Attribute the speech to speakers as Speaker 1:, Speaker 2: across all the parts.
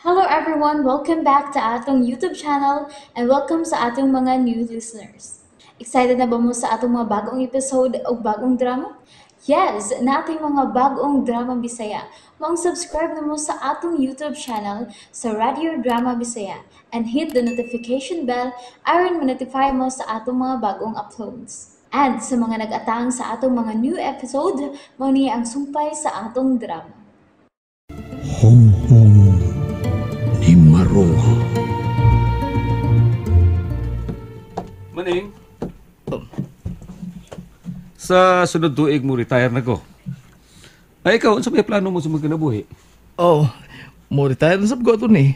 Speaker 1: Hello everyone! Welcome back to atong YouTube channel and welcome sa atong mga new listeners. Excited na ba mo sa atong mga bagong episode o bagong drama? Yes! Nating mga bagong drama Bisaya. Maong subscribe na mo sa atong YouTube channel sa Radio Drama Bisaya and hit the notification bell aron ma-notify mo sa atong mga bagong uploads. And sa mga nag-atang sa atong mga new episode, mao ni ang sumpay sa atong drama.
Speaker 2: Honghong ni Maroa.
Speaker 3: Maning. Sa sunod tuig mo retire na ko. Ay ikaw, unsa may plano mo sa mga kinabuhi?
Speaker 4: Oh, mo retire na sab ko ato ni.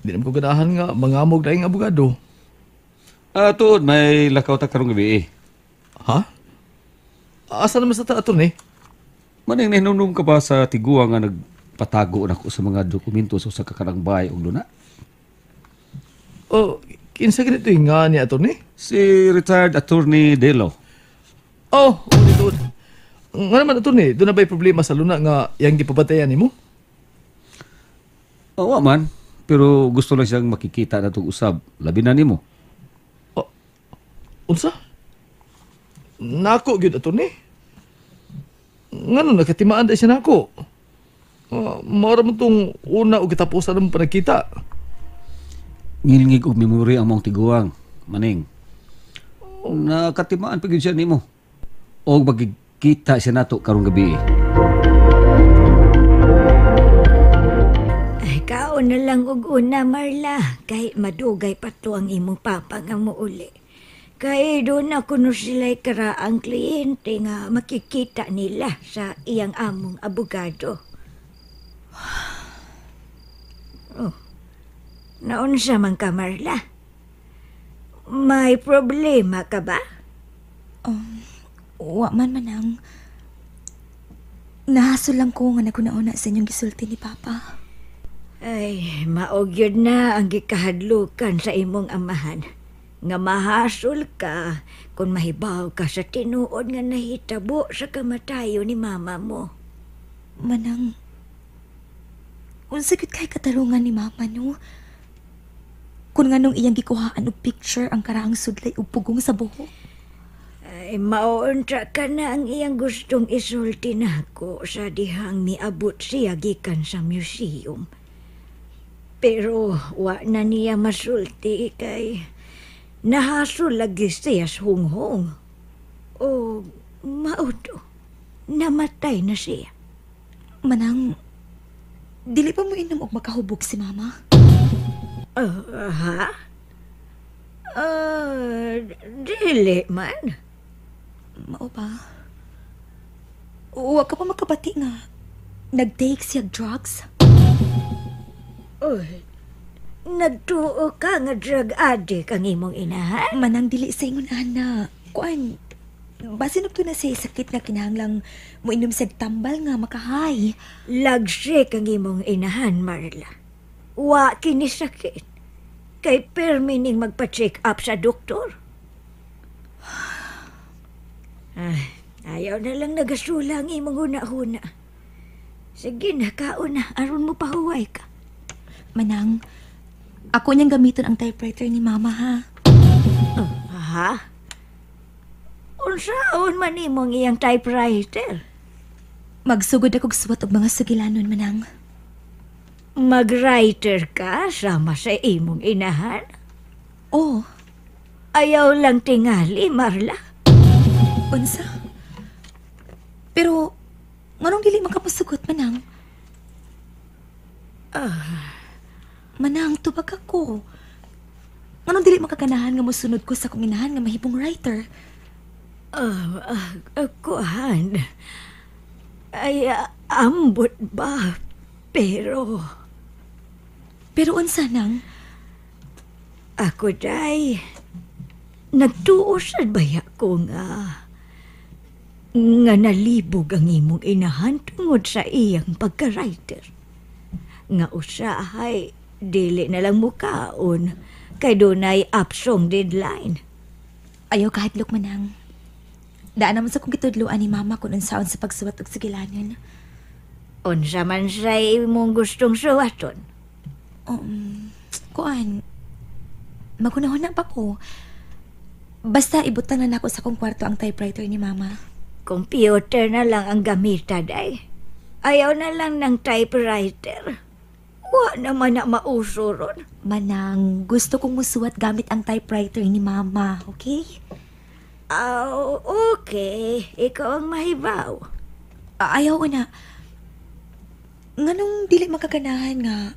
Speaker 4: Di na ko ganahan nga mangamog laing abogado.
Speaker 3: Ah, tuod may lakaw ta karong gabi eh.
Speaker 4: Ha? Asa naman sa ta ato ni?
Speaker 3: Maning, nahinumdum ka ba sa tiguang nga nagpatago nako sa mga dokumento sa usa ka kalangbay og luna?
Speaker 4: Oh, kinsa ganito nga ni ato ni?
Speaker 3: Si retired attorney Delo.
Speaker 4: Oh, tuod. Nga naman ato ni, doon na ba'y problema sa luna nga yang gipabatayan nimo?
Speaker 3: Oo man, pero gusto lang siyang makikita na itong usab. Labi na nimo.
Speaker 4: Oh, unsa? Nako gyud ato ni. Ngano nakatimaan dai siya nako? Mao ra man tong una og katapusan ng panagkita.
Speaker 3: Ngilngig og memory ang mong tiguang, Maning. Nakatimaan pa gyud siya nimo. Og magkita siya nato karong gabi.
Speaker 5: Ay, kaon na lang og una, Marla. Kay madugay pa to ang imong papa nga muuli. Kay doon na kuno sila'y karaang kliyente nga makikita nila sa iyang among abogado. Oh, naunsa man ka, Marla? May problema ka ba?
Speaker 6: Wa man, Manang. Nahasol lang ko nga naguna-una sa inyong gisulti ni Papa.
Speaker 5: Ay, maog yun na ang gikahadlukan sa imong amahan. Nga mahasol ka kung mahibaw ka sa tinuod nga nahitabo sa kamatayo ni mama mo.
Speaker 6: Manang, unsa gyud kay katarungan ni mama, no? Kung nganong iyang gikuhaan og picture ang karaang sudlay og pugong sa buhok.
Speaker 5: Ay, maunta ka na ang iyang gustong isulti nako sa dihang miabot siya gikan sa museum. Pero wa na niya masulti kay nahasol lagi siya sa hunghong. O mauto, namatay na siya.
Speaker 6: Manang, dili pa mo inom og makahubog si mama?
Speaker 5: Ha? Dili man.
Speaker 6: Mao ba? Wa ka pa makabati nga nag-take siya drugs?
Speaker 5: Uy, nagtuo ka nga drug addict ang imong inahan?
Speaker 6: Manang, dili sa ingon ana. Kuan, basin to na siya sakit nga kinahanglang moinom siya tambal nga makahay.
Speaker 5: Lagsik ang imong inahan, Marla. Wa kini sakit. Kay permining magpa-check up sa doktor. Ay, ayaw na lang nagasula ang imong huna-huna. Sige na, kaon na. Aron mo pahuway ka.
Speaker 6: Manang, ako niyang gamiton ang typewriter ni mama, ha?
Speaker 5: Ha? Unsaon man imong iyang typewriter?
Speaker 6: Magsugod akong suwat og mga sugilanon, Manang.
Speaker 5: Mag-writer ka sama sa imong inahan?
Speaker 6: Oo.
Speaker 5: Ayaw lang tingali, Marla.
Speaker 6: Unsa? Pero, nganong dili makapasugot, Manang? Manang, tubag ako. Nganong dili makaganahan nga mosunod ko sa akong inahan nga mahibong writer?
Speaker 5: Kuhan. Ay, ambot ba? Pero...
Speaker 6: Pero unsa nang?
Speaker 5: Ako, day, nagtuo sad baya ko nga nalibog ang imong inahan tungod sa iyang pagka-writer. Nga usahay, dili na lang mukaon kay dunay apsong deadline.
Speaker 6: Ayaw kahadlok, Manang. Daan naman sa kong gitudloan ni mama kung unsaon sa pagsuwat og sugilanon.
Speaker 5: Unsa man sa imong gustong suwaton?
Speaker 6: Kuan, magunahon na pa ko. Basta ibutang na nako sa akong kwarto ang typewriter ni Mama.
Speaker 5: Computer na lang ang gamita, day. Ayaw na lang ng typewriter. Wa naman na mauso ron.
Speaker 6: Manang, gusto kong musuwat gamit ang typewriter ni Mama, okay?
Speaker 5: Oh, okay. Ikaw ang mahibaw.
Speaker 6: Ayaw ko na. Nganong dili makaganahan nga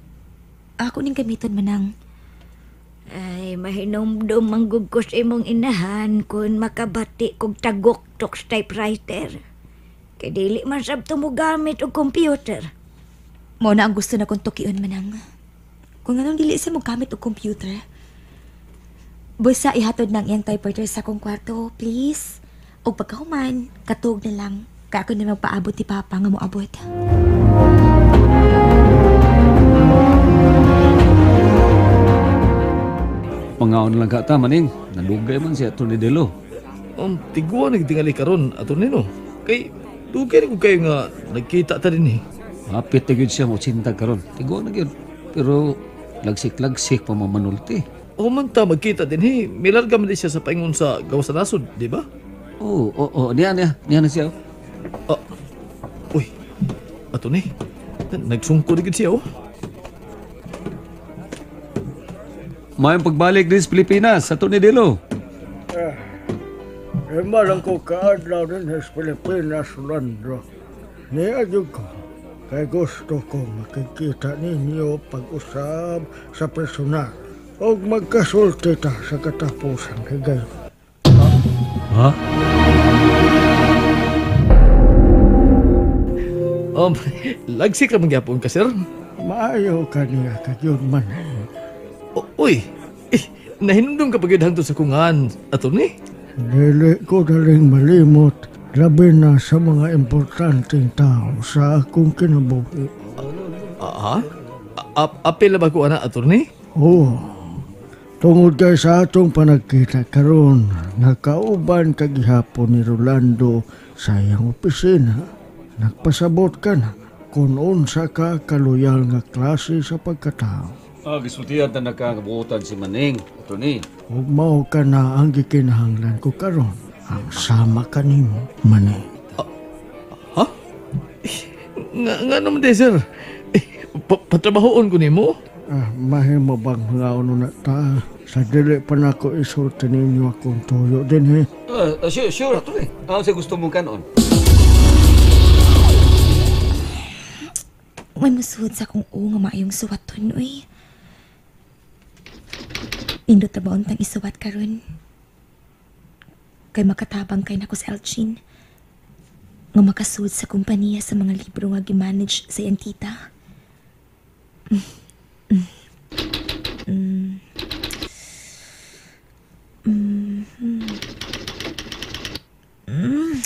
Speaker 6: ako ning gamiton, Manang.
Speaker 5: Ay, mahinumdum ang gugkos imong inahan kung makabati kog tagok-tok sa typewriter. Kay dili man sab tumugamit og computer.
Speaker 6: Mao na ang gusto na kong tukion, Manang. Kung anong dili sa mo gamit og computer. Busa ihatod ng iyang typewriter sa akong kwarto, please. Og pagkahuman, katug na lang. Kaya ako na magpaabot ni Papa nga moabot.
Speaker 3: Mangaon lang ka ta, Maning. Nalugay man si Atty. Delo.
Speaker 4: Tiguan nagtingali karon, Atty. No. Kay dugay ko kayo nga nagkita ta din eh.
Speaker 3: Hapit na gyud siya mo cinta karon. Tiguan na gyud. Pero lagsik-lagsik pa mamanulti.
Speaker 4: O man ta magkita din eh. Milarga man din siya sa paingon sa gawas sa nasod, di ba?
Speaker 3: Oo, oo, oo. Niya, niya. Niya na siya.
Speaker 4: Ah, uy, Atty. Nagsungko na gyud siya, oh.
Speaker 3: Mayong pagbalik din sa Pilipinas, Atty. Delo.
Speaker 7: Malang ko kaadlaw din sa Pilipinas, Rolando. Niadyo ko, kay gusto ko makikita ninyo pag-usab sa personal o magkasulti ta sa katapusan higayon.
Speaker 3: Ha?
Speaker 4: Lagsik ra man gyapon ka, sir.
Speaker 7: Maayo ka niya kagyud man.
Speaker 4: Uy, nahinumdum ka pa gyud hangtod sa kungan, Atty.
Speaker 7: Dili ko daling malimot, labi na sa mga importanteng tao sa akong kinabuhi.
Speaker 4: Ah? Apil na ba ko, ana, Atty?
Speaker 7: Oo. Tungod kay sa atong panagkita karon, nakauban kagihapon ni Rolando sa iyang opisina. Nagpasabot ka na kung unsa ka kaluyal nga klase sa pagkatao.
Speaker 3: Gisultihan ta nagkakabuotan si Maning, Atty.
Speaker 7: Ug mao ka na ang gikinahanglan ko karon. Ang sama ka nimo, Maning.
Speaker 4: Ha? Nga naman di, sir. Patrabahoon ko nimo?
Speaker 7: Mahimo bang mga uno na ta? Sa dili pa na ko isulti ninyo akong tuyo din, eh.
Speaker 3: Sure, Atty. Sa gusto mong kanon?
Speaker 6: May musuod sa akong u nga maayong suwaton, uy. Nindot na baon tang isuwat karon. Kay makatabang kay nako sa Elchin. Nga makasuod sa kompanya sa mga libro nga gimanage sa iyang tita.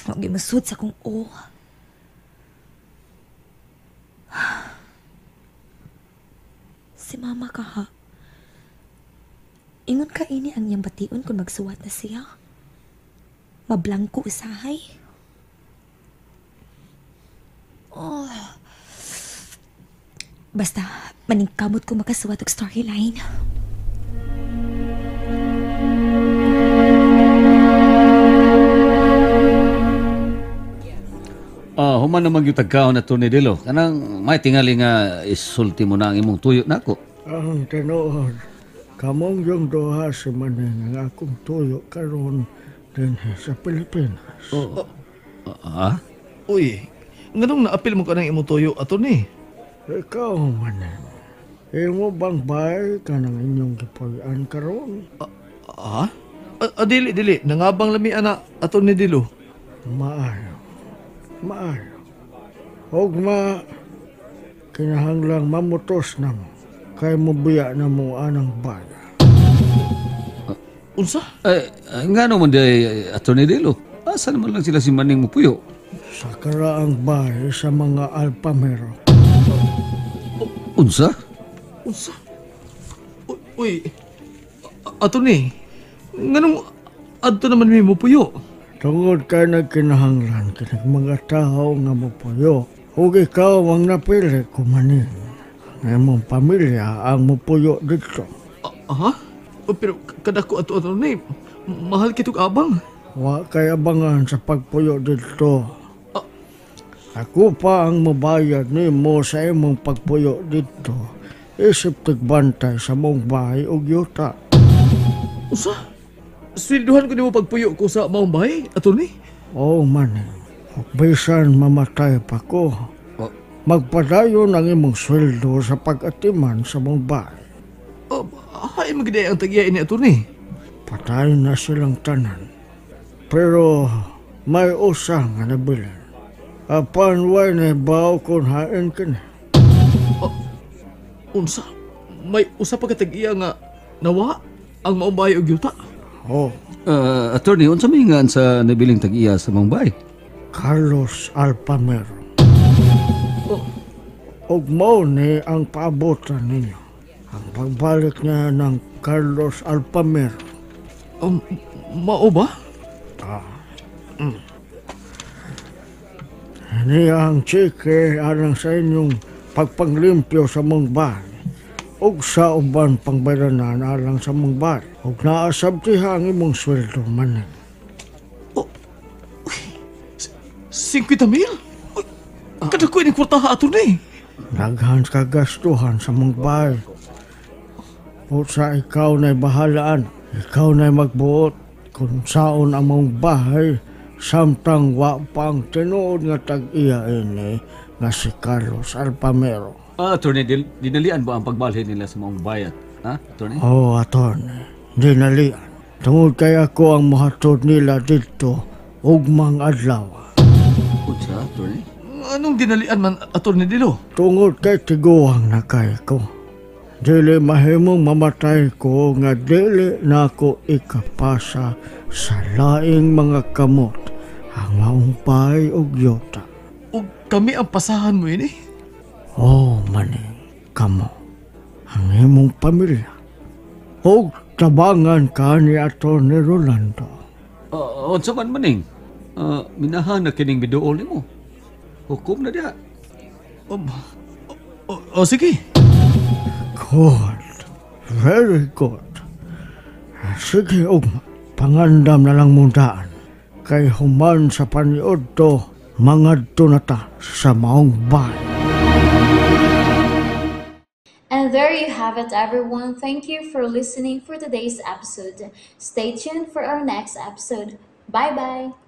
Speaker 6: Huwag musud sa akong o. Si mama ka ha. Ingon ka ini ang iyang bation kung magsuwat na siya. Mablangko usahay. Oh. Basta, maningkamot ko makasuwat og storyline.
Speaker 3: Human naman yung tagkaon na Atty. Delo. Kanang may tingali nga isulti mo na ang imong tuyo nako.
Speaker 7: Ang tinuod, kamong yung duha si Maning ang akong tuyo karon din sa Pilipinas.
Speaker 3: Oh. Ah?
Speaker 4: Uy, nganong naapil mo ka ng imong tuyo, Atty.?
Speaker 7: Ikaw, Maning. Imo bang bay ka ng inyong gipuy-an karon?
Speaker 4: Ah? Dili, dili. Nangabang lami, ana, Atty. Delo.
Speaker 7: Maayo. Maayo. Ugma, kinahanglang mamutos na mo. Kay mo biya na mo anang baya.
Speaker 4: Unsa?
Speaker 3: Nga naman di, Atty. Delo. Asa naman lang sila si Maning mupuyo?
Speaker 7: Sa karaang bahay sa mga Alpamero.
Speaker 3: Unsa?
Speaker 4: Unsa? Uy, Atty. Nganong adto naman may mupuyo?
Speaker 7: Tungod kay nagkinahanglan kinag mga tao nga mupuyo. Ug ikaw ang napili ko, Maning. Nga imong pamilya ang mupuyo dito.
Speaker 4: Aha? Oh, pero kadako ato attorney. Mahal kitog abang.
Speaker 7: Wa kay abangan sa pagpuyo dito. Ako pa ang mabayad nimo sa imong pagpuyo dito. Isip tigbantay sa mong bahay og yuta.
Speaker 4: Usa? Swelduhan ko nimo pagpuyo ko sa maong bahay, attorney?
Speaker 7: Oo man. Ug bisan mamatay pa ko.
Speaker 3: Oh.
Speaker 7: Magpadayon ang imong sweldo sa pag-atiman sa mong bahay.
Speaker 4: Oh, hay magiday ang tag-iya ni attorney.
Speaker 7: Patay na silang tanan. Pero may usa nga nabilin. Apan way na baw kung hain kini.
Speaker 4: Unsa? May usa pa ka tag-iya nga nawa ang maong bahay og yuta.
Speaker 7: Oh,
Speaker 3: Attorney, unsa may ngan sa nabiling tag-iya sa maong bahay?
Speaker 7: Carlos Alpamero.
Speaker 4: Oh.
Speaker 7: Ug mao ni ang paabotan ninyo. Ang pagbalik niya ng Carlos Alpamero.
Speaker 4: Mao ba?
Speaker 7: Niya ang tseke alang sa inyong pagpanglimpyo sa mong bahay. Ug sa uban pangbayranan alang sa mong bahay. Ug naasabtiha ang imong sweldo man.
Speaker 4: 50 mil? Uy, kadako ini kwartaha attorney.
Speaker 7: Daghan ka gastuhan sa mong bahay. Usa ikaw na'y bahalaan. Ikaw na'y magbuot kung saon ang mong bahay samtang wa pa ang tinuod nga tag-iya ini nga si Carlos Alpamero.
Speaker 3: Attorney, dinalian ba ang pagbalhin nila sa maong bayat? Ha, attorney?
Speaker 7: Oo, attorney. Dinalian. Tungod kay ako ang mohatod nila dito ugmang adlaw.
Speaker 3: Unsa, attorney?
Speaker 4: Anong dinalian man, attorney Dilo?
Speaker 7: Tungod kay tiguang na kay ko. Dili mahimong mamatay ko nga dili na ako ikapasa sa laing mga kamot ang maong bahay og yuta.
Speaker 4: Og kami ang pasahan mo ini?
Speaker 7: Oh, maning kamo ang imong pamilya. Og tabangan ka ni Atty. Rolando.
Speaker 3: Unsa man maning? Minahan na kining biduol nimo. Hukom na diha.
Speaker 4: Sige.
Speaker 7: Good. Very good. Sige, ugma. Pangandam na lang mong daan. Kay human sa paniod to, mangadto na ta sa maong bahay.
Speaker 1: And there you have it, everyone. Thank you for listening for today's episode. Stay tuned for our next episode. Bye-bye.